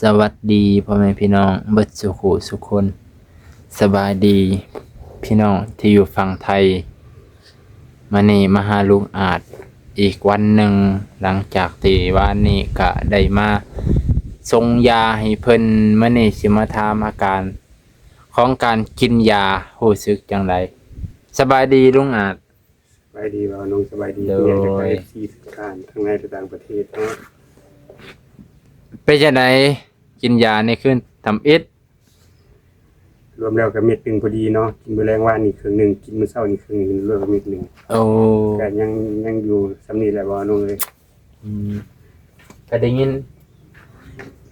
ສະຫວັດດີພໍ່ແມ່ພີ່ນ້ອງເບິດສູ່ຄູ່ສູ່ຄົນ. ສະບາຍດີພີ່ນ້ອງທີ່ຢູ່ຝັ່ງໄທ. ມື້ນີ້ມາຫາລຸງອາດອີກວັນໜຶ່ງ, ຫຼັງຈາກທີ່ວານນີ້ກະໄດ້ມາສົ່ງຢາໃຫ້ເພິ່ນ. ມື້ນີ້ຊິມາຖາມອາການຂອງການກິນຢາ ຮູ້ສຶກຈັ່ງໃດ? ສະບາຍດີລຸງອາດ. ສະບາຍດີບ່າວນົງ, ສະບາຍດີ ໂດຍ ເພື່ອນ ແລະ ກະ ເອັຟຊີ ທຸກທ່ານ ທັງໃນ ແລະ ຕ່າງປະເທດເນາະ. ເປັນຈັ່ງໃດ ກິນຢານີ້ຄືທຳອິດ? ລວມແລ້ວກະເມັດໜຶ່ງພໍດີເນາະ, ກິນມື້ແລງວານນີ້ເຄິ່ງໜຶ່ງ, ກິນມື້ເຊົ້ານີ້ເຄິ່ງໜຶ່ງ, ລວມເມັດໜຶ່ງ. ໂອ້ ກະຍັງ ຍັງຢູ່ສ່ຳນີ້ແຫຼະບ່າວນົງເອີຍ. ອືມ ກະໄດ້ຍິນ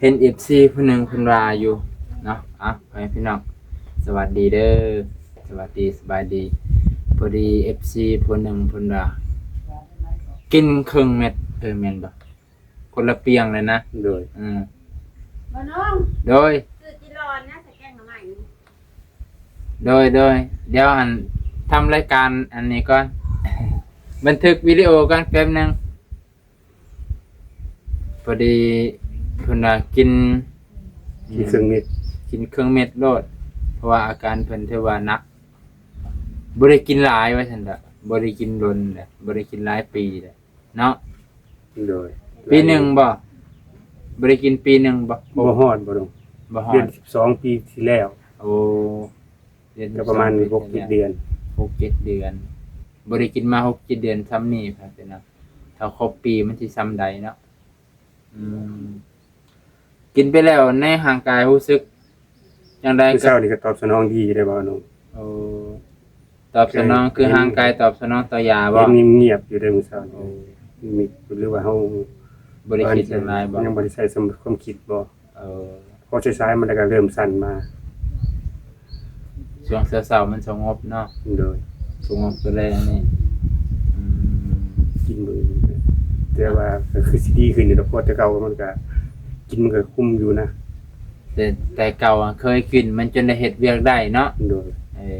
ເຫັນ ເອັຟຊີ ຜູ້ໜຶ່ງເພິ່ນວ່າຢູ່ເນາະ. ອ່ະ ພໍ່ແມ່ພີ່ນ້ອງ ສະຫວັດດີເດີ, ສະຫວັດດີ ສະບາຍດີ. ພໍດີ ເອັຟຊີ ຜູ້ໜຶ່ງເພິ່ນວ່າ ກິນເຄິ່ງເມັດ, ເອີ ແມ່ນບໍ່? ຄົນລະປ່ຽງເລີຍນະ. ໂດຍ ອືມ ບໍ່ນ້ອງ ໂດຍ ຊື້ຈີລອນນະ ໃສ່ແກງໜໍ່ໄມ້. ໂດຍ ໂດຍ ດຽວ ອັນ ທຳລາຍການອັນນີ້ກ່ອນ ບັນທຶກວິດີໂອກ່ອນແປັບໜຶ່ງ. ພໍດີເພິ່ນວ່າກິນ ກິນເຄິ່ງເມັດ ກິນເຄິ່ງເມັດໂລດ, ເພາະວ່າອາການເພິ່ນຖືວ່າໜັກ. ບໍ່ໄດ້ກິນຫຼາຍວ່າຊັ້ນເດາະ, ບໍ່ໄດ້ກິນດົນແຫຼະ, ບໍ່ໄດ້ກິນຫຼາຍປີແຫຼະເນາະ. ໂດຍ ປີໜຶ່ງບໍ່? ບໍ່ໄດ້ກິນປີໜຶ່ງບໍ່? ບໍ່ຮອດ ບໍ່ລົງ ບໍ່ຮອດ ເດືອນສິບສອງປີທີ່ແລ້ວ. ໂອ້ ເດືອນ ກະປະມານ ສິບສອງປີທີ່ແລ້ວ ຫົກເຈັດເດືອນ ຫົກເຈັດເດືອນ. ບໍ່ໄດ້ກິນມາຫົກເຈັດເດືອນຊ່ຳນີ້ ພໍ່ແມ່ພີ່ນ້ອງ, ຖ້າຄົບປີມັນຊິຊ່ຳໃດເນາະ. ອືມ ກິນໄປແລ້ວໃນຮ່າງກາຍຮູ້ສຶກຈັ່ງໃດ? ມື້ເຊົ້ານີ້ກະຕອບສະໜອງດີຢູ່ເດ້ບ່າວນົງ. ໂອ້ ຕອບສະໜອງ ຄືຮ່າງກາຍຕອບສະໜອງຕໍ່ຢາບໍ່? ຍັງງຽບຢູ່ເດ້ມື້ເຊົ້ານີ້. ໂອ້ ມີ ຫຼືວ່າເຮົາບໍ່ໄດ້ຄິດຫຍັງຫຼາຍບໍ່? ຍັງບໍ່ໄດ້ໃສ່ຄວາມຄິດບໍ່? ເອີ ພໍສາຍໆມາແລ້ວກະເລີ່ມສັ່ນມາ. ຊ່ວງເຊົ້າໆມັນສະຫງົບເນາະ. ໂດຍ ສະຫງົບກະແລງນີ້. ອືມ ກິນເບິ່ງ ແຕ່ວ່າກະຄືຊິດີຂຶ້ນຢູ່ດອກ, ເພາະແຕ່ເກົ່າມັນກະ ກິນມັນກະຄຸມຢູ່ນະ. ແຕ່ ແຕ່ເກົ່າເຄີຍກິນ ມັນຈົນໄດ້ເຮັດວຽກໄດ້ເນາະ. ໂດຍ ເອີ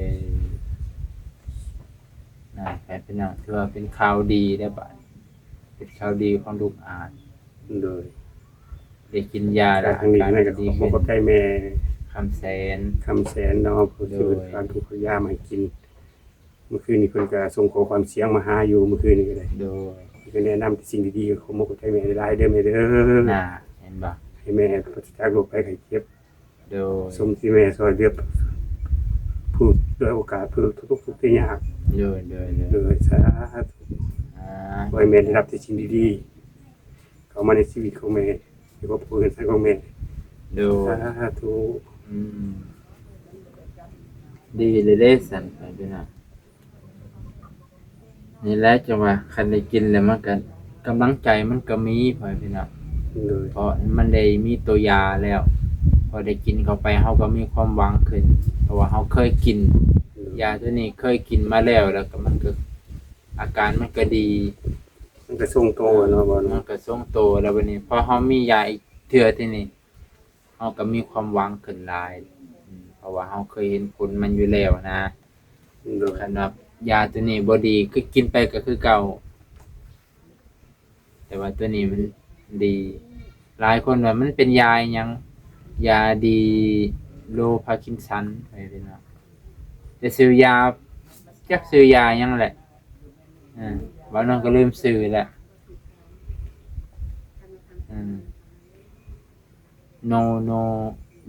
ນັ້ນແຫຼະພີ່ນ້ອງ ຖືວ່າເປັນຂ່າວດີແລ້ວບາດນີ້, ເປັນຂ່າວດີຂອງລຸງອາດ. ໂດຍ ໄດ້ກິນຢາແລ້ວ ທາງນີ້ ອາການກະດີຂຶ້ນ. ຂອບໃຈແມ່ຄຳແສນ ຄຳແສນເນາະ ຜູ້ ໂດຍ ຊື້ຢາມາໃຫ້ກິນ. ມື້ຄືນນີ້ເພິ່ນກະສົ່ງຂໍ້ຄວາມສຽງມາຫາຢູ່ ມື້ຄືນນີ້ກະໄດ້. ໂດຍ ເພິ່ນກະແນະນຳແຕ່ສິ່ງດີໆ. ຂໍຂອບໃຈແມ່ຫຼາຍໆເດີແມ່ເດີ. ນະ ເຫັນບໍ່? ໃຫ້ແມ່ປາສະຈາກໂລກໄພໄຂ້ເຈັບ. ໂດຍ ສົມທີ່ແມ່ຊ່ອຍເຫຼືອຜູ້ດ້ອຍໂອກາດ ຜູ້ທຸກທຸກຍາກ. ໂດຍ ໂດຍ ໂດຍ ໂດຍ ສາທຸ. ອ່າ ຂໍໃຫ້ແມ່ໄດ້ຮັບແຕ່ສິ່ງດີໆ ເຂົ້າມາໃນຊີວິດຂອງແມ່ ໃນຄອບຄົວເຮືອນຊານຂອງແມ່. ໂດຍ ສາທຸ. ອືມ ດີເລີຍເດ້ຊັ້ນ ໄປເດີນະ. ນີ້ແຫຼະ ຈັ່ງວ່າຄັນໄດ້ກິນແລ້ວມັນກະ ກຳລັງໃຈມັນກະມີ ພໍ່ແມ່ພີ່ນ້ອງ. ໂດຍ ເພາະມັນໄດ້ມີໂຕຢາແລ້ວ, ພໍໄດ້ກິນເຂົ້າໄປເຮົາກະມີຄວາມຫວັງຂຶ້ນ ເພາະວ່າເຮົາເຄີຍກິນ. ໂດຍ ຢາໂຕນີ້ເຄີຍກິນມາແລ້ວ ແລ້ວກະມັນກະ ອາການມັນກະດີ ມັນກະຊົງໂຕເນາະ. ມັນກະຊົງໂຕແລ້ວ ບາດນີ້ພໍເຮົາມີຢາອີກເທື່ອທີນີ້ ເຮົາກະມີຄວາມຫວັງຂຶ້ນຫຼາຍ ອືມ ເພາະວ່າເຮົາເຄີຍເຫັນຜົນມັນຢູ່ແລ້ວນະ. ໂດຍ ຄັນວ່າຢາໂຕນີ້ບໍ່ດີ ຄືກິນໄປກະຄືເກົ່າ, ແຕ່ວ່າໂຕນີ້ມັນດີ. ຫຼາຍຄົນວ່າມັນເປັນຢາອີ່ຫຍັງ ຢາດີໂລພາກິນສັນ ແຕ່ຊື່ຢາ ຈັກຊື່ຢາຫຍັງແຫຼະ. ເອີ ເວົ້ານຳກະລືມຊື່ແຫຼະ. ເອີ ໂນ ໂນ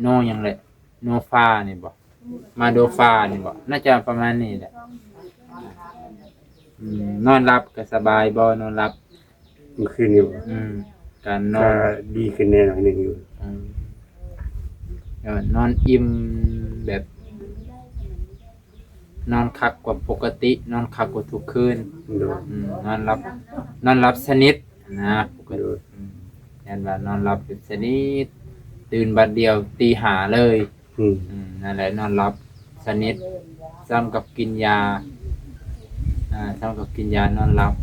ໂນຫຍັງແຫຼະ ໂນຟານີ້ບໍ່ ມາໂດຟານີ້ບໍ່ ໜ້າຈະປະມານນີ້ແຫຼະ. ອືມ ນອນຫຼັບກະສະບາຍບໍ່ ນອນຫຼັບ? ມື້ຄືນນີ້ບໍ່? ອືມ ການນອນກະດີຂຶ້ນແດ່ໜ້ອຍໜຶ່ງຢູ່. ອືມ ນອນອີ່ມແບບ ນອນຄັກກວ່າປົກກະຕິ ນອນຄັກກວ່າທຸກຄືນ. ໂດຍ ອືມ ນອນຫຼັບ ນອນຫຼັບສະໜິດນະ ປົກກະຕິ. ໂດຍ ອືມ ແມ່ນວ່ານອນຫຼັບແບບສະໜິດ ຕື່ນບາດດຽວຕີຫ້າເລີຍ. ອືມ ອືມ ນັ້ນແຫຼະ ນອນຫຼັບສະໜິດ ສ່ຳກັບກິນຢາ ອ່າ ສ່ຳກັບກິນຢານອນຫຼັບ.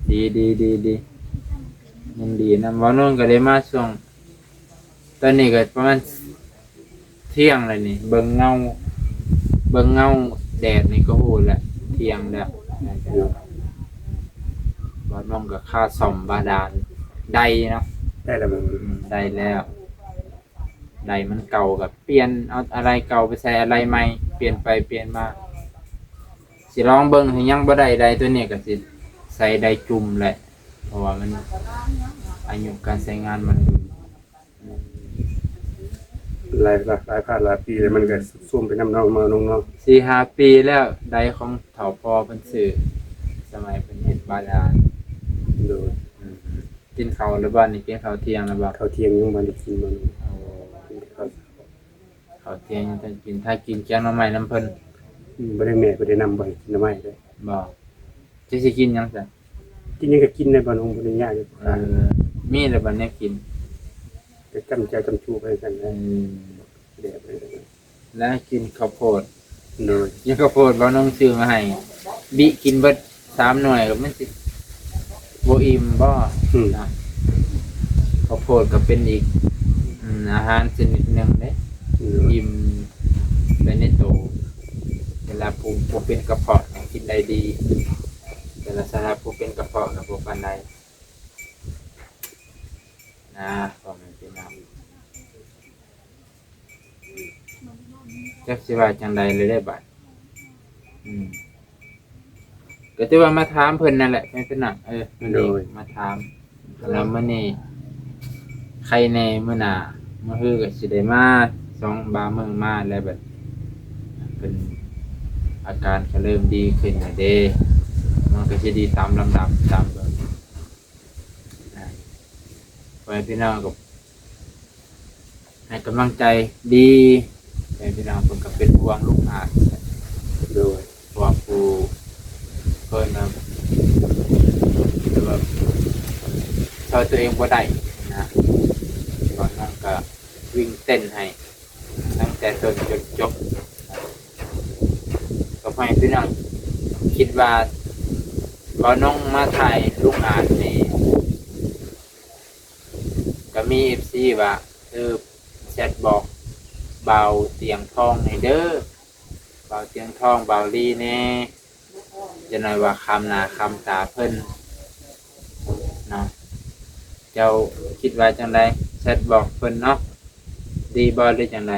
ດີ ດີ ດີ ດີ ຍັງດີນຳ. ເວົ້ານອນກະໄດ້ມາຊ່ວງ ຕອນນີ້ກະປະມານທ່ຽງແລ້ວນີ້ ເບິ່ງເງົາ ເບິ່ງເງົາແດດນີ້ກະຮູ້ແລ້ວ ທ່ຽງແລ້ວ. ບໍ່ນ້ອງກະຄ່າສ້ອມບາດານໄດ້ເນາະ. ໄດ້ແລ້ວບໍ່? ອືມ ໄດ້ແລ້ວ ໄດມັນເກົ່າກໍປ່ຽນ ເອົາອາໄຫຼ່ເກົ່າໄປໃສ່ອາໄຫຼ່ໃໝ່ ປ່ຽນໄປປ່ຽນມາ. ຊິລອງເບິ່ງ ຍັງບໍ່ໄດ້ໄດຕົວນີ້ ກໍຊິໃສ່ໄດຈຸ່ມແຫຼະ ເພາະວ່າມັນ ອາຍຸການໃຊ້ງານມັນ ອືມ ຫຼາຍ ຫຼາຍ ຫຼາຍພາດຫຼາຍປີແລ້ວ ມັນກໍຊຸດໂຊມໄປນຳເນາະ ມາລົງເນາະ ສີ່ຫ້າປີແລ້ວ ໄດຂອງເຖົ້າພໍ່ເພິ່ນຊື້ ສະໄໝເພິ່ນເຮັດບາດານ. ໂດຍ ອືມ ກິນເຂົ້າແລ້ວບໍ່ນີ້? ກິນເຂົ້າທ່ຽງແລ້ວບໍ່? ເຂົ້າທ່ຽງຍັງບໍ່ໄດ້ກິນ ບໍ່ ກິນແຕ່ເຂົ້າ ເຂົ້າທ່ຽງຍັງຕ້ອງກິນ ຖ້າກິນແກງໜໍ່ໄມ້ນຳເພິ່ນ. ອືມ ບໍ່ໄດ້ ແມ່ບໍ່ໄດ້ນຳ ບໍ່ໃຫ້ກິນໜໍ່ໄມ້ເດ້. ບໍ່ ເຈົ້າຊິກິນຫຍັງຊະ? ກິນຫຍັງກໍກິນໄດ້ ບໍ່ນ້ອງ ບໍ່ໄດ້ຍາກ. ເອີ ມີແລ້ວບໍ່ແນວກິນ? ກໍຈ້ຳແຈ່ວຈ້ຳຈູໄປຊັ້ນແຫຼະ. ອືມ ແບບນັ້ນ ແລ້ວກິນເຂົ້າໂພດ. ໂດຍ ກິນເຂົ້າໂພດ ບ່າວນົງຊື້ມາໃຫ້ ບິກິນເບິດສາມໜ່ວຍ ກໍມັນຊິບໍ່ອີ່ມບໍ? ອືມ ນະ ເຂົ້າໂພດກໍເປັນອີກ ອືມ ອາຫານຊະນິດໜຶ່ງເດ້. ໂດຍ ອີ່ມໄປໃນໂຕ ເວລາຜູ້ ຜູ້ເປັນກະເພາະກິນໄດ້ດີ ແຕ່ລະສຳລັບຜູ້ເປັນກະເພາະນະ ບໍ່ປານໃດນະ ພໍ່ແມ່ພີ່ນ້ອງ. ຈັກຊິວ່າຈັ່ງໃດເລີຍເດ້ບາດ ອືມ ກໍຖືວ່າມາຖາມເພິ່ນນັ້ນແຫຼະ ເພິ່ນນະ ເອີ ໂດຍ ມາຖາມ ແລ້ວມື້ນີ້ໄຄແດ່ ມື້ໜ້າມື້ຮືກໍຊິໄດ້ມາ ສອງບາງມື້ມາແລ້ວ ແບບເພິ່ນອາການກໍເລີ່ມດີຂຶ້ນແລ້ວເດ້ ມັນກໍຊິດີຕາມລຳດັບ ຕາມເບິ່ງ ອ່າ ພໍ່ແມ່ພີ່ນ້ອງກໍໃຫ້ກຳລັງໃຈດີ ພໍ່ແມ່ພີ່ນ້ອງເພິ່ນກໍເປັນຫ່ວງລູກຫຼານ. ໂດຍ ເພາະວ່າຜູ້ເພິ່ນນະ ແບບວ່າຊ່ອຍຕົວເອງບໍ່ໄດ້ນະ ຕອນນັ້ນກໍ ວິ່ງເຕັ້ນໃຫ້ຕັ້ງແຕ່ຕົ້ນຈົນຈົບ. ກໍໃຫ້ພີ່ນ້ອງຄິດວ່າ ບ່າວນົງມາຖ່າຍລູກອາດນີ້ ກໍມີເອັຟຊີວ່າ ເອີ ແຊັດບອກບ່າວຕຽງທອງແດ່ເດີ ບ່າວຕຽງທອງ ບ່າວລີແດ່. ຈັກໜ້ອຍວ່າຄາມໜ້າຄາມຕາເພິ່ນເນາະ ເຈົ້າຄິດວ່າຈັ່ງໃດ? ແຊັດບອກເພິ່ນເນາະ ດີບໍ່ ຫຼືຈັ່ງໃດ?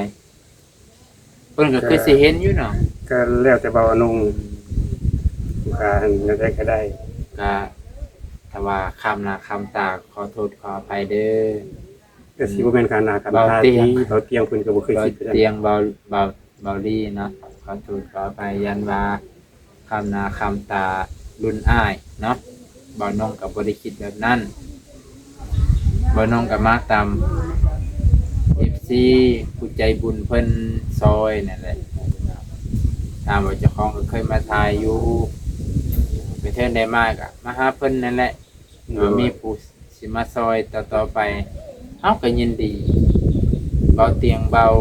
ເພິ່ນກໍຄືຊິເຫັນຢູ່ເນາະ ກໍແລ້ວແຕ່ບ່າວອານົງ ລູກຄ້າແນວໃດກໍໄດ້ ກໍຖ້າວ່າຄາມໜ້າຄາມຕາ ຂໍໂທດຂໍອະໄພເດີ. ກໍຊິບໍ່ແມ່ນຄາມໜ້າຄາມຕາຕິ ບ່າວຕຽງ ບ່າວຕຽງເພິ່ນກໍບໍ່ເຄີຍຄິດຄືກັນ ບ່າວຕຽງ ບ່າວ ບ່າວ ບ່າວລີເນາະ ຂໍໂທດຂໍອະໄພ ຢ້ານວ່າຄາມໜ້າຄາມຕາລຸ້ນອ້າຍເນາະ ບ່າວນົງກໍບໍ່ໄດ້ຄິດແບບນັ້ນ ບ່າວນົງກໍມາຕາມເອັຟຊີຜູ້ໃຈບຸນເພິ່ນຊ່ອຍນັ້ນແຫຼະ ຖາມວ່າເຈົ້າຂອງກໍເຄີຍມາຖ່າຍຢູ່ ໄປເທີນໃດມາກໍມາຫາເພິ່ນນັ້ນແຫຼະ ໂດຍ ວ່າມີຜູ້ ຊິມາຊ່ອຍຕໍ່ໆໄປ ເຮົາກໍຍິນດີ ເບົາຕຽງເບົາ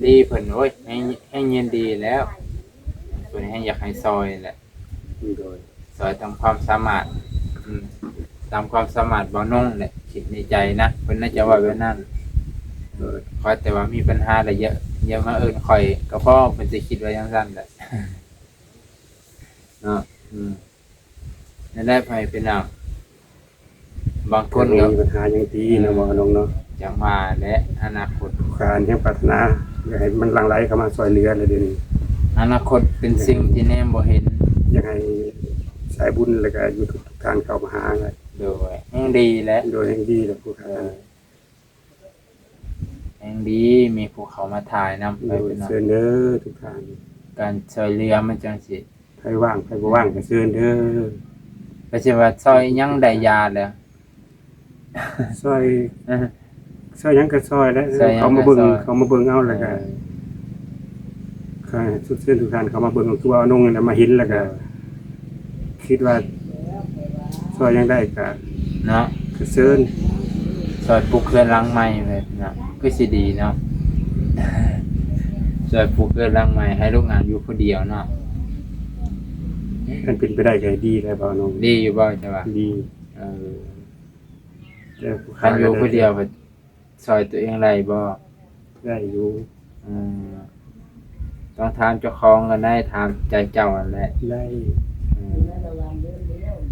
ລີເພິ່ນ ໂອ້ຍ ແຮງ ແຮງຍິນດີແລ້ວ ເພິ່ນແຮງຢາກໃຫ້ຊ່ອຍແຫຼະ ໂດຍ ຊ່ອຍຕາມຄວາມສາມາດ ອືມ ຕາມຄວາມສາມາດເບົານົງແຫຼະ ຄິດໃນໃຈນະ ເພິ່ນໜ້າຈະເວົ້າແບບນັ້ນ ໂດຍ ຂໍແຕ່ວ່າມີບັນຫາແລ້ວຢ່າ ຢ່າມາເອີ້ນຂ້ອຍກໍພໍ ເພິ່ນຊິຄິດວ່າຈັ່ງຊັ້ນແຫຼະ ເນາະ ອືມ. ນັ້ນແຫຼະ ພໍ່ແມ່ພີ່ນ້ອງ ບາງຄົນກໍບໍ່ມີບັນຫາຫຍັງຕິເນາະ ເອີ ເວົ້ານ້ອງເນາະ ຈັ່ງວ່າແຫຼະ ອະນາຄົດ ລູກຄ້າແຮງປາດຖະໜາ ຢາກໃຫ້ມັນຫຼັ່ງໄຫຼເຂົ້າມາຊ່ວຍເຫຼືອແລ້ວດຽວນີ້ ອະນາຄົດເປັນສິ່ງທີ່ແນມບໍ່ເຫັນ ຢາກໃຫ້ສາຍບຸນ ແລ້ວກໍຢູທູບທຸກທ່ານເຂົ້າມາຫາ ໂດຍ ແຮງດີແຫຼະ ໂດຍ ແຮງດີແຫຼະ ຜູ້ ເອີ ແຮງດີ ມີຜູ້ເຂົ້າມາຖ່າຍນຳ ໂດຍ ເຊີນເດີທຸກທ່ານ ການຊ່ວຍເຫຼືອມັນຈັ່ງຊິ ໃຜວ່າງໃຜບໍ່ວ່າງກໍເຊີນເດີ ກໍຊິວ່າຊ່ອຍຫຍັງໄດ້ຢາແລ້ວ ຊ່ອຍ ເອີ ຊ່ອຍຫຍັງກໍຊ່ອຍແຫຼະ ຊ່ອຍຫຍັງກໍຊ່ອຍ ເຂົາມາເບິ່ງ ເຂົາມາເບິ່ງເອົາ ເອີ ແລ້ວກໍ ກໍຊຸກເຊີນທຸກທ່ານເຂົ້າມາເບິ່ງ ຄືວ່ານ້ອງນີ້ນະມາເຫັນແລ້ວກໍ ເອີ ຄິດວ່າຊ່ອຍຫຍັງໄດ້ກະເນາະ ກະເຊີນ ຊ່ອຍປຸກເຮືອນຫຼັງໃໝ່ເນາະ ຄືຊິດີເນາະ ຊ່ອຍປຸກເຮືອນຫຼັງໃໝ່ໃຫ້ລູກອາດຢູ່ຜູ້ດຽວເນາະ ຄັນເປັນໄປໄດ້ກະດີແຫຼະ ເວົ້ານ້ອງ ດີຢູ່ບໍ່ ເຈົ້າວ່າ ດີ ເອີ ແຕ່ຜູ້ ຄັນຢູ່ຜູ້ດຽວ ຊ່ອຍຕົວເອງໄດ້ບໍ່? ໄດ້ຢູ່ ອືມ ຕ້ອງຖາມເຈົ້າຂອງກັນໄດ້ ຖາມໃຈເຈົ້າຫັ້ນແຫຼະ ໄດ້ ອືມ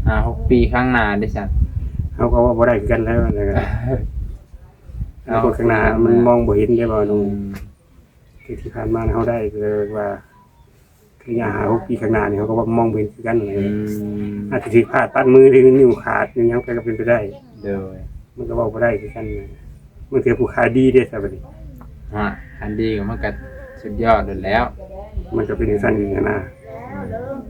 ຫ້າຫົກປີຂ້າງໜ້າເດ້ຊັ້ນ ເຮົາກໍເວົ້າບໍ່ໄດ້ຄືກັນແລ້ວ ແລ້ວກໍ ອະນາຄົດຂ້າງໜ້າມັນມອງບໍ່ເຫັນເດ້ ເວົ້າ ອືມ ແຕ່ທີ່ຜ່ານມາເຮົາໄດ້ ກໍເລີຍວ່າ ໄລຍະຫ້າຫົກປີຂ້າງໜ້ານີ້ ເຮົາກໍວ່າມອງບໍ່ເຫັນຄືກັນ. ອືມ ອາດຈະຖືກພາດປັດມື ຫຼື ນິ້ວຂາດ ຫຼື ຫຍັງໄປກໍເປັນໄປໄດ້. ໂດຍ ມັນກໍເວົ້າບໍ່ໄດ້ຄືກັນ. ບາງເທື່ອຜູ້ຂ້າດີເດ້ຊະບັດນີ້ ຮະ ຄັນດີກໍມັນກໍສຸດຍອດໂລດແລ້ວ. ມັນກໍເປັນຈັ່ງຊັ້ນອີກຫັ້ນນະ.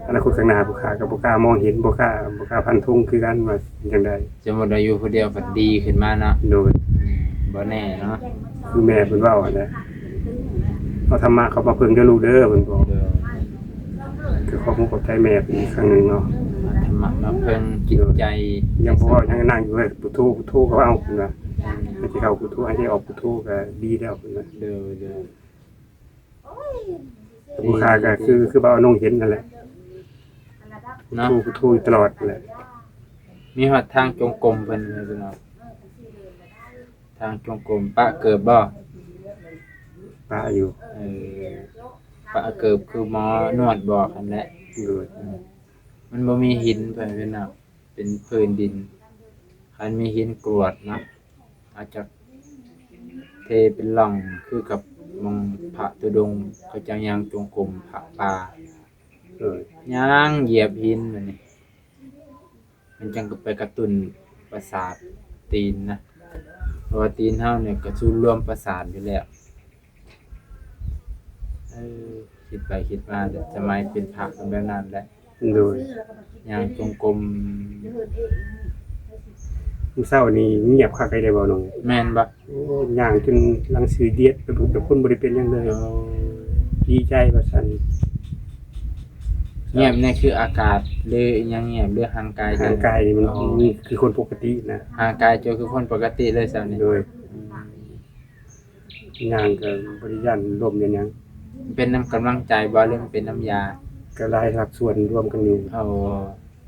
ອືມ ອະນາຄົດຂ້າງໜ້າຜູ້ຂ້າກໍບໍ່ກ້າມອງເຫັນ ບໍ່ກ້າ ບໍ່ກ້າຟັນທົງຄືກັນວ່າເປັນຈັ່ງໃດ. ສົມມຸດວ່າຢູ່ຜູ້ດຽວພັດດີຂຶ້ນມາເນາະ. ໂດຍ ອືມ ບໍ່ແນ່ເນາະ ຄືແມ່ເພິ່ນເວົ້າຫັ້ນແຫຼະ. ເອົາທຳມະເຂົ້າມາເພິ່ງເດີລູກເດີ ເພິ່ນບອກ. ໂດຍ ກໍຂອບອົກຂອບໃຈແມ່ເພິ່ນອີກຄັ້ງໜຶ່ງເນາະ. ທຳມະມາເພິ່ງຈິດໃຈ. ຍັງບໍ່ເວົ້າຫຍັງ ນັ່ງຢູ່ ພຸດໂທ ພຸດໂທກໍເອົາ ເພິ່ນວ່າ. ອືມ ໃຫ້ຊິເຂົ້າພຸດໂທ ໃຫ້ຊິອອກພຸດໂທກໍດີແລ້ວ ເພິ່ນວ່າ. ໂດຍ ໂດຍ ຜູ້ຂ້າກໍຄື ຄືບ່າວອານົງເຫັນຫັ້ນແຫຼະເນາະ ພຸດໂທ ພຸດໂທຢູ່ຕະຫຼອດຫັ້ນແຫຼະ. ມີຮອດທາງຈົງກົມເພິ່ນເນາະ. ທາງຈົງກົມປະເກີບບໍ່? ປະຢູ່. ເອີ ປະເກີບຄືໝໍນວດບອກຫັ້ນແຫຼະ. ໂດຍ ມັນບໍ່ມີຫີນ ເພິ່ນເປັນເນາະ ເປັນພື້ນດິນ. ຄັນມີຫີນກວດເນາະ ອາດຈະເທເປັນຮ່ອງ ຄືກັບໝ່ອງພະທຸດົງ ເຂົາເຈົ້າຍ່າງຈົງກົມ ພະປ່າ. ໂດຍ ຍ່າງຢຽບຫີນບາດນີ້ ມັນຈັ່ງໄປກະຕຸ້ນປະສາດຕີນນະ ເພາະວ່າຕີນເຮົານີ້ກະສູນລວມປະສາດຢູ່ແລ້ວ. ເອີ ຄິດໄປຄິດມາ ແຕ່ສະໄໝເປັນພະກໍແບບນັ້ນແຫຼະ. ໂດຍ ຍ່າງຈົງກົມ. ມື້ເຊົ້ານີ້ງຽບຄັກເລີຍເດ້ ເວົ້ານ້ອງ. ແມ່ນບໍ່? ໂອ້ ຍ່າງຈົນຫຼັງສືດຽດ ແຕ່ຄົນບໍ່ໄດ້ເປັນຫຍັງເລີຍ. ໂອ້ ດີໃຈວ່າຊັ້ນ. ງຽບນີ້ຄືອາກາດ ຫຼືອີ່ຫຍັງງຽບ ຫຼືຮ່າງກາຍ? ຮ່າງກາຍນີ້ມັນ ອໍ ຄືຄົນປົກກະຕິນະ. ຮ່າງກາຍເຈົ້າຄືຄົນປົກກະຕິເລີຍຊັ້ນນີ້. ໂດຍ ອືມ ຍ່າງກໍບໍ່ໄດ້ຢ້ານລົ້ມຢ້ານຫຍັງ. ເປັນນຳກຳລັງໃຈບໍ່ ຫຼືເປັນນຳຢາ? ກໍຫຼາຍພາກສ່ວນລວມກັນຢູ່. ໂອ້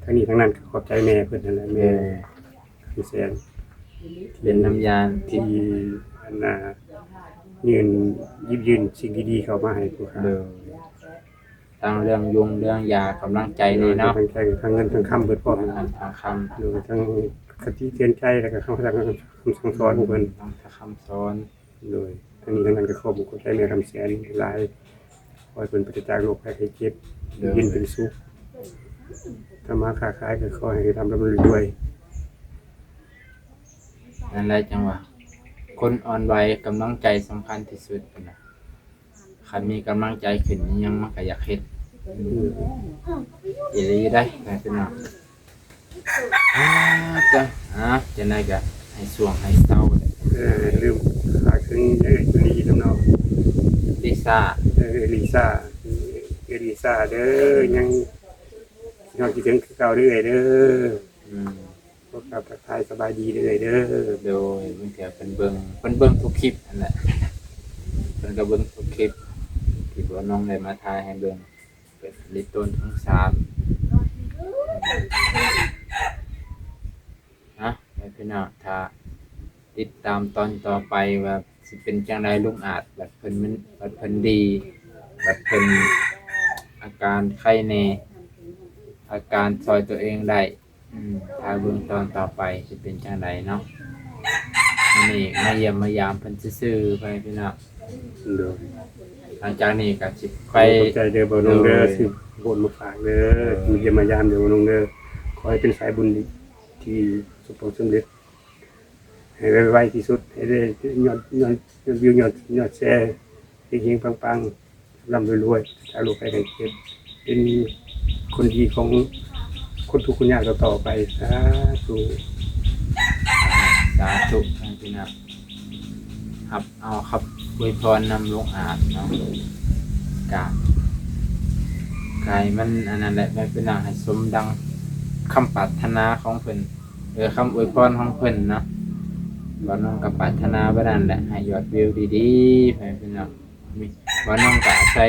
ທັງນີ້ທັງນັ້ນກໍຂອບໃຈແມ່ເພິ່ນຫັ້ນແຫຼະ ແມ່ ເອີ ຄຳແສນ ເປັນນຳຢາທີ່ ທີ່ອັນນ່າ ຍື່ນ ຢິບຍື່ນສິ່ງດີໆເຂົ້າມາໃຫ້ພວກເຮົາ. ໂດຍ ທັງເລື່ອງຢົງເລື່ອງຢາ ກຳລັງໃຈນີ້ເນາະ ກຳລັງໃຈ ທັງເງິນທັງຄຳເພິ່ນພ້ອມ ທັງເງິນທັງຄຳ. ໂດຍ ທັງຄະຕິເຕືອນໃຈ ແລ້ວກໍຄຳສັ່ງ ຄຳສັ່ງສອນຂອງເພິ່ນ ອືມ ທັງຄຳສອນ. ໂດຍ ທັງນີ້ທັງນັ້ນກໍຂອບອົກຂອບໃຈແມ່ຄຳແສນຫຼາຍ ຂໍໃຫ້ເພິ່ນປາສະຈາກໂລກໄພໄຂ້ເຈັບ ໂດຍ ຢູ່ເຢັນເປັນສຸກ ທຳມາຄ້າຂາຍກໍຂໍໃຫ້ລ່ຳໆລວຍໆ. ນັ້ນແຫຼະ ຈັ່ງວ່າຄົນອ່ອນໄຫວ ກຳລັງໃຈສຳຄັນທີ່ສຸດນະ. ຄັນມີກຳລັງໃຈຂຶ້ນ ອີ່ຫຍັງມັນກໍຢາກເຮັດ. ອືມ ອີ່ຫຼີເດ້ ພີ່ນ້ອງ. ອາ ເຈົ້າ ອາ ຈັ່ງໃດກໍໃຫ້ຊ່ວງໃຫ້ເຊົາ. ເອີ ລືມ ຝາກເຖິງເອື້ອຍຈຸລີນຳນ້ອງລິຊາ. ເອີ ລິຊາ ເອື້ອຍລິຊາເດີ ຍັງ ຍັງຄິດເຖິງຄືເກົ່າເດີ້ເອື້ອຍເດີ. ອືມ ຂໍກາບທັກທາຍສະບາຍດີເດີ້ເອື້ອຍເດີ. ໂດຍ ບາງເທື່ອເພິ່ນເບິ່ງ ເພິ່ນເບິ່ງທຸກຄລິບຫັ້ນແຫຼະ ເພິ່ນກໍເບິ່ງທຸກຄລິບທີ່ບ່າວນ້ອງໄດ້ມາຖ່າຍໃຫ້ເບິ່ງ. ເປັນລິດຕົ້ນທັງສາມນະ ໃຫ້ພີ່ນ້ອງຖ້າຕິດຕາມຕອນຕໍ່ໄປວ່າຊິເປັນຈັ່ງໃດ. ລຸງອາດ ບັດເພິ່ນ ບັດເພິ່ນດີ ບັດເພິ່ນອາການໄຄແນ່ ອາການຊ່ອຍຕົວເອງໄດ້ ອືມ ຖ້າເບິ່ງຕອນຕໍ່ໄປຊິເປັນຈັ່ງໃດເນາະ. ມື້ນີ້ມາຢ້ຽມມາຢາມເພິ່ນຊື່ໆ ພໍ່ແມ່ພີ່ນ້ອງ. ໂດຍ ຫຼັງຈາກນີ້ກໍຊິໄປ ຂອບໃຈເດີບ່າວນົງເດີ ໂດຍ ຊື້ໂພດມາຝາກເດີ. ເອີ ມາຢ້ຽມມາຢາມເດີບ່າວນົງເດີ. ຂໍໃຫ້ເປັນສາຍບຸນທີ່ປະສົບຜົນສຳເລັດໃຫ້ໄວໆທີ່ສຸດ ໃຫ້ໄດ້ຍອດ ຍອດ ຍອດວິວ ຍອດ ຍອດແຊ ເຮັງໆ ປັງໆ ລ່ຳໆລວຍໆ ຈາກໂລກໄພໄຂ້ເຈັບ ເປັນຄົນດີຂອງຄົນທຸກຄົນຍາກຕໍ່ໆໄປ. ສາທຸ ສາທຸ ພີ່ນ້ອງ. ຮັບເອົາຄຳອວຍພອນນຳລຸງອາດເນາະ ກະ ກະໃຫ້ມັນອັນນັ້ນແຫຼະ ແມ່ນເປັນຫຍັງໃຫ້ສົມດັ່ງຄຳປາດຖະໜາຂອງເພິ່ນ ເອີ ຄຳອວຍພອນຂອງເພິ່ນເນາະ. ບ່າວນ້ອງກໍປາດຖະໜາແບບນັ້ນແຫຼະ ໃຫ້ຍອດວິວດີໆ ໃຫ້ພີ່ນ້ອງ. ບ່າວນ້ອງກໍອາໄສ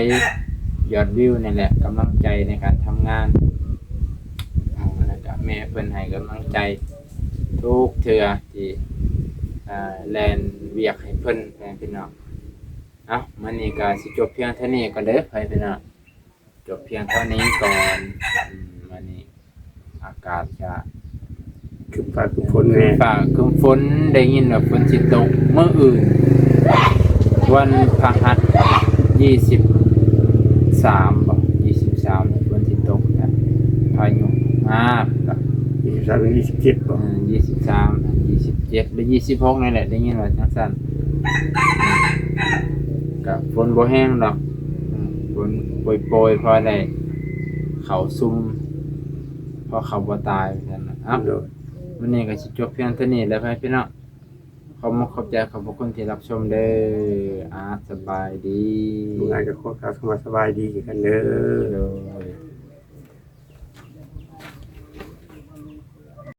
ຍອດວິວນີ້ແຫຼະ ກຳລັງໃຈໃນການທຳງານ ແລ້ວກໍແມ່ເພິ່ນໃຫ້ກຳລັງໃຈທຸກເທື່ອທີ່ ອ່າ ແລ່ນວຽກໃຫ້ເພິ່ນ ພໍ່ແມ່ພີ່ນ້ອງ. ເອົ້າ ມື້ນີ້ກໍຊິຈົບພຽງເທົ່ານີ້ກ່ອນເດີ ພໍ່ແມ່ພີ່ນ້ອງ ຈົບພຽງເທົ່ານີ້ກ່ອນ. ອືມ ມື້ນີ້ອາກາດກະ ຄຶ້ມຟ້າຄຶ້ມຝົນ ຄຶ້ມ ແນ່ ຟ້າຄຶ້ມຝົນ ໄດ້ຍິນວ່າຝົນຊິຕົກມື້ອື່ນ ວັນພະຫັດ ຊາວສາມ ຊາວສາມ ຝົນຊິຕົກນະ ພາຍຸມາ ຊາວສາມ ຊາວເຈັດ ບໍ່ ເອີ ຊາວສາມ ຊາວເຈັດ ຫຼື ຊາວຫົກ ນີ້ແຫຼະ ໄດ້ຍິນວ່າຈັ່ງຊັ້ນ ກະຝົນບໍ່ແຮງດອກ ຝົນໂປຍໆ ພໍໄດ້ເຂົ້າຊຸ່ມ ພໍເຂົ້າບໍ່ຕາຍ ວ່າຊັ້ນນະ. ເອົ້າ ໂດຍ ມື້ນີ້ກໍຊິຈົບພຽງເທົ່ານີ້ແຫຼະ ພີ່ນ້ອງ. ຂອບມຸກຂອບໃຈຂອບພະຄຸນທີ່ຮັບຊົມເດີ. ອາ ສະບາຍດີ. ມື້ໜ້າກໍຂໍກ່າວຄຳວ່າສະບາຍດີຄືກັນເດີ. ໂດຍ.